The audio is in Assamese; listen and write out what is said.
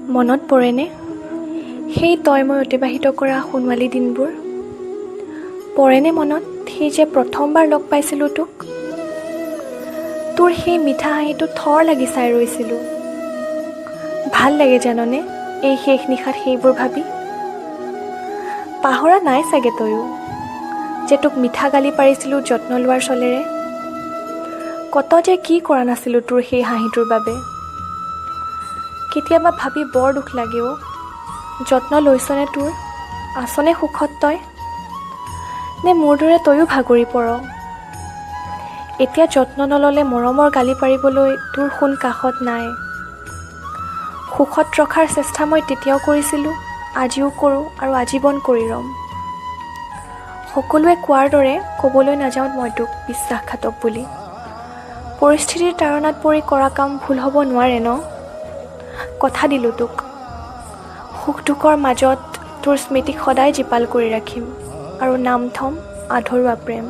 মনত পৰেনে সেই তই মই অতিবাহিত কৰা সোণোৱালী দিনবোৰ? পৰেনে মনত সেই যে প্ৰথমবাৰ লগ পাইছিলোঁ তোক? তোৰ সেই মিঠা হাঁহিটো থৰ লাগি চাই ৰৈছিলোঁ। ভাল লাগে জাননে এই শেষ নিশাত সেইবোৰ ভাবি? পাহৰা নাই চাগে তয়ো যে তোক মিঠা গালি পাৰিছিলোঁ যত্ন লোৱাৰ চলেৰে। কত যে কি কৰা নাছিলোঁ তোৰ সেই হাঁহিটোৰ বাবে। কেতিয়াবা ভাবি বৰ দুখ লাগে অ'। যত্ন লৈছনে তোৰ? আছনে সুখত তই? নে মোৰ দৰে তয়ো ভাগৰি পৰ? এতিয়া যত্ন নল'লে মৰমৰ গালি পাৰিবলৈ তোৰ সোণ কাষত নাই। সুখত ৰখাৰ চেষ্টা মই তেতিয়াও কৰিছিলোঁ, আজিও কৰোঁ আৰু আজীৱন কৰি ৰ'ম। সকলোৱে কোৱাৰ দৰে ক'বলৈ নাযাওঁ মই তোক বিশ্বাসঘাতক বুলি। পৰিস্থিতিৰ তাড়নাত পৰি কৰা কাম ভুল হ'ব নোৱাৰে ন? কথা দিলোঁ তোক, সুখ দুখৰ মাজত তোৰ স্মৃতিক সদায় জীপাল কৰি ৰাখিম আৰু নাম থ'ম আধৰুৱা প্ৰেম।